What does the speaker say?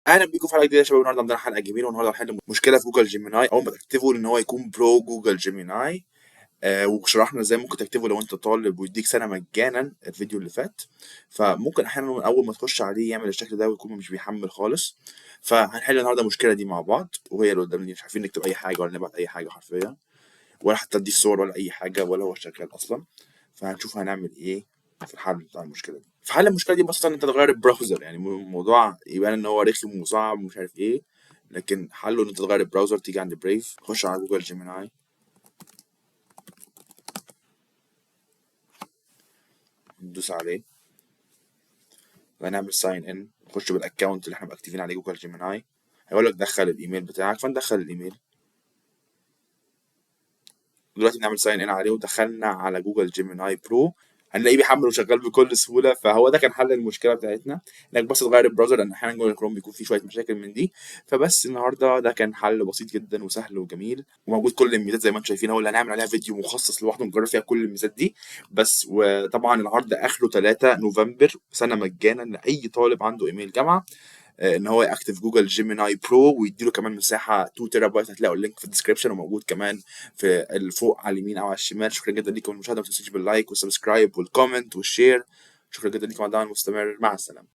اهلا بيكم في حلقة جديدة يا شباب. النهارده عندنا حلقة جميله، والنهارده هنحل مشكلة في Google Gemini اول ما تكتبه ان هو يكون Pro Google Gemini. وشرحنا ازاي ممكن تكتبه لو انت طالب ويديك سنة مجانا الفيديو اللي فات. فممكن احيانا اول ما تخش عليه يعمل الشكل ده ويكون مش بيحمل خالص. فهنحل النهارده المشكلة دي مع بعض، وهي اللي قدامنا دي مش عارفين نكتب اي حاجة ولا نبعت اي حاجة حرفيا، ولا حتى تضيف صور ولا اي حاجه، ولا هو شغال اصلا. فهنشوف هنعمل ايه في الحل بتاع المشكلة دي. في حل المشكلة دي ببساطة ان انت تغير ال browser. يعني الموضوع يبان ان هو رخم وصعب ومش عارف ايه، لكن حله ان انت تغير ال browser. تيجي عند Brave، تخش على Google Gemini، ندوس عليه وهنعمل sign in، نخش بال account اللي احنا مأكتفين عليه Google Gemini. هيقول لك دخل الايميل بتاعك، فندخل الايميل. دلوقتي بنعمل sign in عليه ودخلنا على Google Gemini Pro، هنلاقيه بيحمل وشغال بكل سهولة. فهو ده كان حل المشكلة بتاعتنا، انك بس تغير ال browser، لان احيانا Google Chrome بيكون فيه شوية مشاكل من دي. فبس النهارده ده كان حل بسيط جدا وسهل وجميل، وموجود كل الميزات زي ما انتم شايفين، هو اللي هنعمل عليها فيديو مخصص لوحده نجرب فيها كل الميزات دي بس. وطبعا العرض اخره 3 نوفمبر، سنة مجانا لاي طالب عنده ايميل جامعه، ان هو ياكتف Google Gemini Pro، ويديله كمان مساحة 2 تيرا بايت. هتلاقوا ال link في ال description، وموجود كمان في الفوق على اليمين او على الشمال. شكرا جدا ليكم للمشاهدة، ما تنسوش بال like وال subscribe وال comment وال share. شكرا جدا ليكم على الدعم المستمر، مع السلامة.